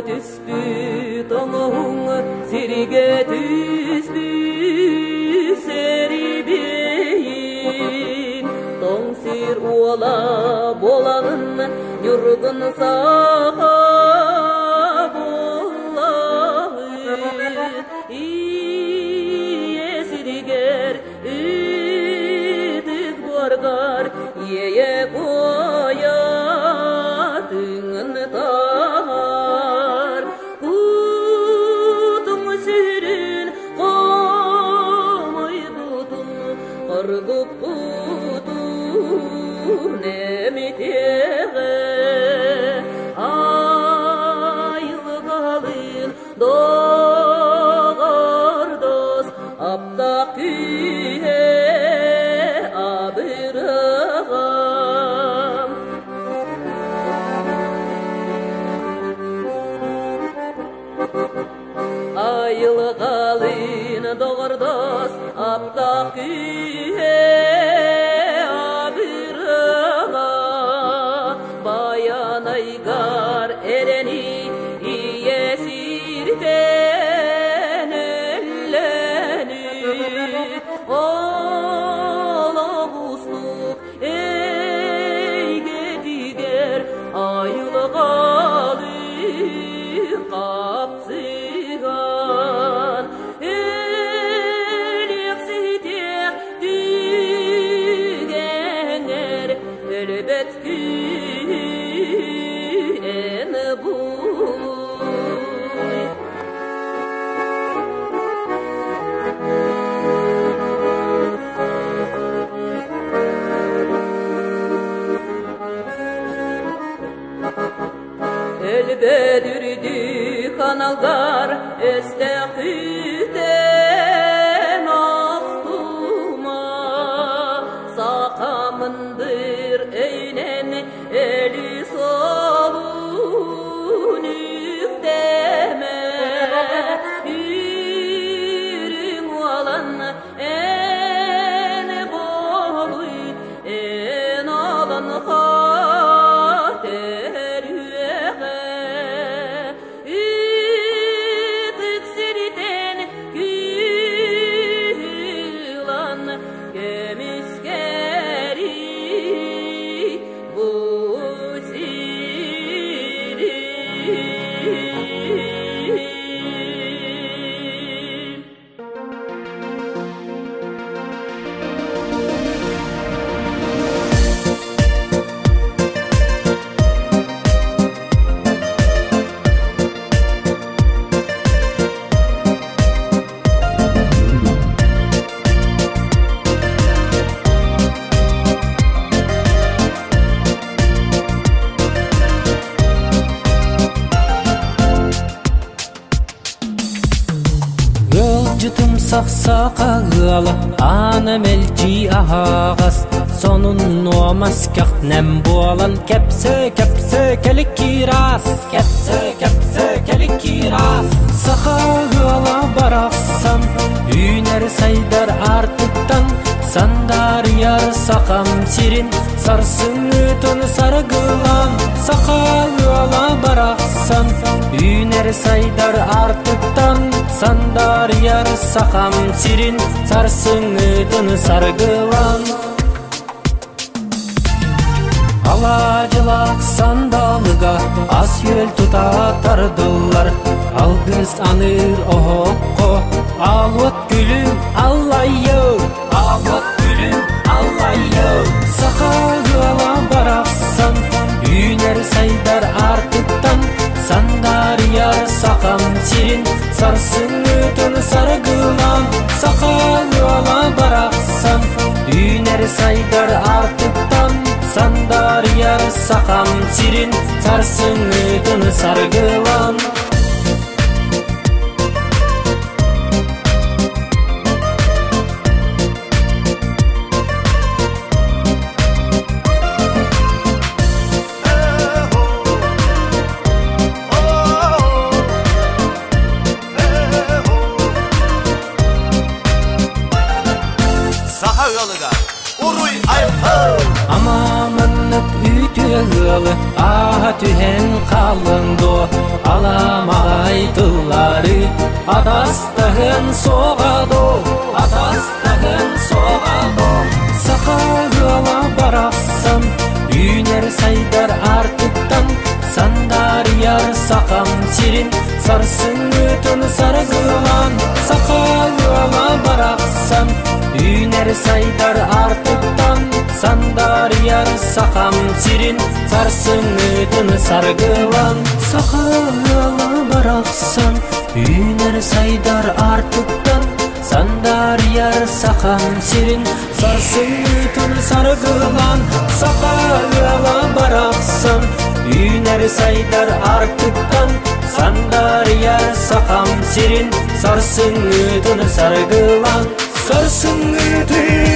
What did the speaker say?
Түспүт оҥоһуҥ сиргэ түспүт сэрибиэйин тоҥ сир уола буолаҕын ньургун саха буоллаҕын ийэ сиригэр ытык буоргар иэйэ куойа тыҥын таһар кутуҥ сүрүн хомойбутун хоргуппутун эмитиэҕэ айылҕалыын доҕордос аптаах күүһэ абырыаҕа. Айылҕалыын доҕордос аптаах күүһэ абырыаҕа Байанайгар эрэни ийэ сиртэн өллөнү олох устук эйгэтигэр айылҕалыы хапсыган өлүөхсүтүөх түгэҥэр өлбөт күүһү эн булуй. Өлбөдүрдүү каналгар өстөөх үтэн охтума сахамындыр өйүнэн өлүү суолун үктэмэ үрүҥ уолан эн буолуй эн олон төрүөҕэ ытык сиртэн кыылан көмүскэри бу сири. Ыалдьытым сахсаха ыала, аана мэлдьи аһаҕас, сонун нуомас көхнэм буолан кэпсэ-кэпсэ кэликкиирас, кэпсэ-кэпсэ кэликкиирас. Саха ыала барахсан, үүнэр сайдар аартыктан, сандаарыйар сахам сирин, сарсыҥҥытын саргылаан, саха ыала барахсан, үүнэр сайдар аартыктан, сандаарыйар сахам сирин, сарсыҥҥытын саргылаан. Алаадьылаах сандалыга ас-үөл тута тардыллар, алгыс аныыр оһоххо аалуот күлүм аллайыы, аалуот күлүм аллайыы. Саха ыала барахсан, үүнэр сайдар аартыктан, сандаарыйар сахам сирин, сарсыҥҥытын саргылаан, саха ыала барахсан, үүнэр сайдар аартыктан, сандаарыйар сахам сирин, сарсыҥҥытын саргылаан. Саха ыалыгар уруй айхал! Ама маннык үтүө ыалы ааһа түһэн хааллын дуо? Аламаҕай тыллары атастаһын суоҕа доо, атастаһын суоҕа доо. Саха ыала барахсан, үүнэр сайдар аартыктан, сандарыйар сахам сирин сарсыҥҥытын саргылаан. Саха ыала барахсан, үүнэр сайдар аартыктан, сандарыйар сахам сирин сарсыҥҥытын саргылаан. Саха ыала барахсан, үүнэр сайдар аартыктан, сандарыйар сахам сирин сарсыҥҥытын саргылаан. Саха ыала барахсан, үүнэр сайдар аартыктан, сандарыйар сахам сирин сарсыҥҥытын саргылаан. Сарсыҥҥытын